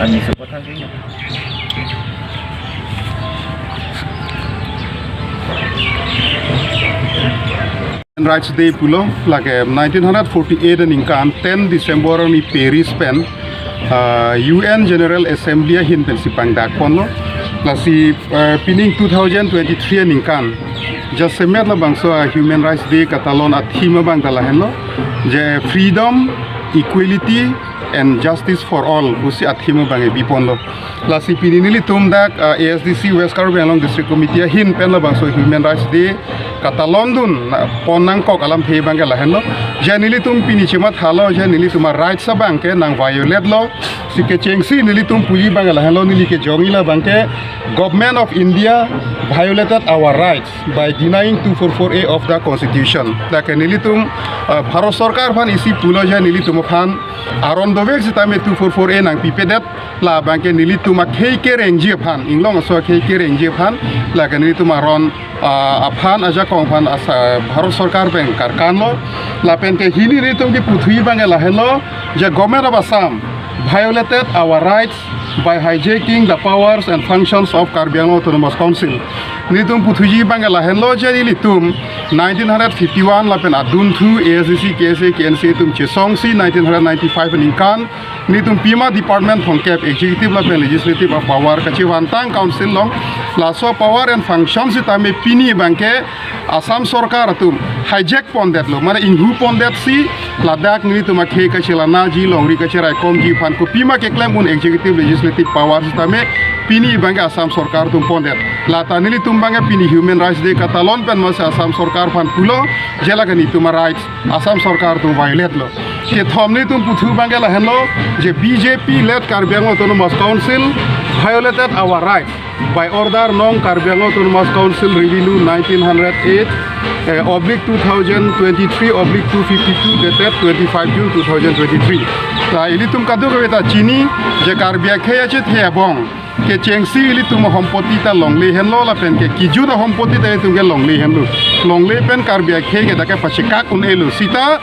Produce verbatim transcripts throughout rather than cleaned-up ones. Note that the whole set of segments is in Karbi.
Human Rights Day pulo, lake nineteen hundred forty-eight aningkan ten December arni Paris pen, ah, U N General Assembly ahin pensi pangdakponlo. Lasi, ah, pining two thousand twenty-three aningkan jasemet labangso a Human Rights Day katalon a theme abang ta lahenlo, je freedom, equality and justice for all pusi a theme abang biponlo. Lasi pini nelitum dak, ah, A S D C West Karbi Anglong District Committee ahin pen labangso Human Rights Day katalon dun, ah, pon nangkok alamthe abangke lahenlo. Je nelitum pini chemathalo, je nelitum a rights abangke nang violate lo. Si kechengsi nelitum puji abangke lahenlo, neli kejongji labangke Government of India violated our rights by denying two four four A of the Constitution. Lake nelitum, ah, Bharat Sorkar aphan isi pulo, je nelitum aphan aron dovek sitame two four four A nangpipedet, labangke nelitum akhei kerengji aphan, inglong aso akhei kerengji aphan, lake nelitum aron, ah, aphan ajakong aphan asa Bharat Sorkar pen karkanlo. Lapen ke hini nelitum kipu thuji abangke lahenlo, je Government of Assam violated our rights by hijacking the powers and functions of Karbi Anglong Autonomous Council. Nelitum pu thuji abangke lahenlo, je nelitum nineteen hundred fifty-one lapen adunthu A S D C, K S A, K N C atum chesongsi nineteen hundred ninety-five aningkan nelitum pima department thomkep, executive lapen legislative a power kachevantang council along. Laso power and function sitame pini abangke Assam Sorkar atum hijack pondetlo, mane inghu pondetsi ladak nelitum akhei kachelanaji, longri kacheraikomji aphan kopima keklem un executive, legislative power sitame pini abangke Assam Sorkar atum pondet. Lata nelitum abangke pini Human Rights Day katalon pen masi Assam Sorkar aphan pulo, je lake nelitum a rights Assam Sorkar atum violate lo. Kethom nelitum pu thu abangke lahenlo, je B J P led Karbi Anglong Autonomous Council violated our rights by order nong Karbi Anglong Autonomous Council Revenue nineteen hundred eight, eh, oblique two thousand twenty-three oblique two fifty-two, dated twenty-five June two thousand twenty-three. Ta ilitum kadokave ta chini, je Karbi akhei achethe abong kechengsi ilitum ahompoti ta longle henlo lapen ke kijut ahompoti ta ilitum ke longle henlo. Longle pen Karbi akhei ke dak ke pachekak un-elo. Sita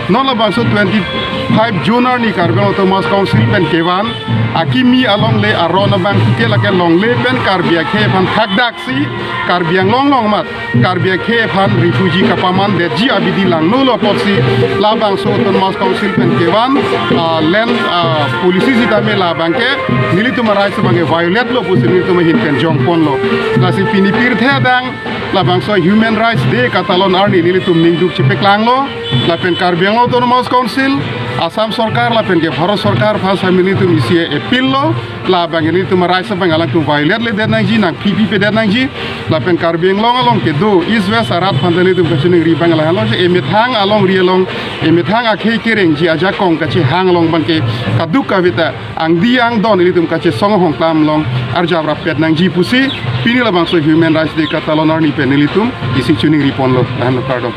non labangso twenty-five June arni Karbi Anglong Autonomous Council pen kevan akimi alongle aron abang ke lake longle pen Karbi akhei aphan thakdaksi Karbi Anglong along amat Karbi akhei aphan refugee kapamandetji abidi langnolo apotsi labangso Autonomous Council pen kevan, ah, land, ah, policy sitame labangke nelitum a rights abangke violate lo pusi nelitum ahin pen jongponlo. Lasi pini pirthe adang labangso Human Rights Day katalon arni nelitum ningduk chepaklanglo. Lapen Karbi Anglong Autonomous Council, Assam Sorkar lapen ke Bharat Sorkar aphan sami nelitum isi appeal lo. Labang nelitum a rights abang alangtum violate ledet nangji, nangpipedet nangji. Lapen Karbi Anglong along kedo East West arat aphan ta nelitum kachiningri abang lahenlo, je emethang alongri along, emethang akhei kerengji ajakong kachehang along abangke kadokave ta angdi angdon ilitum kachesong ahongklam along arjap rappet nangji pusi pini labangso Human Rights Day katalon arni pen nelitum isi chiningri ponlo. Lahenlo, kardom.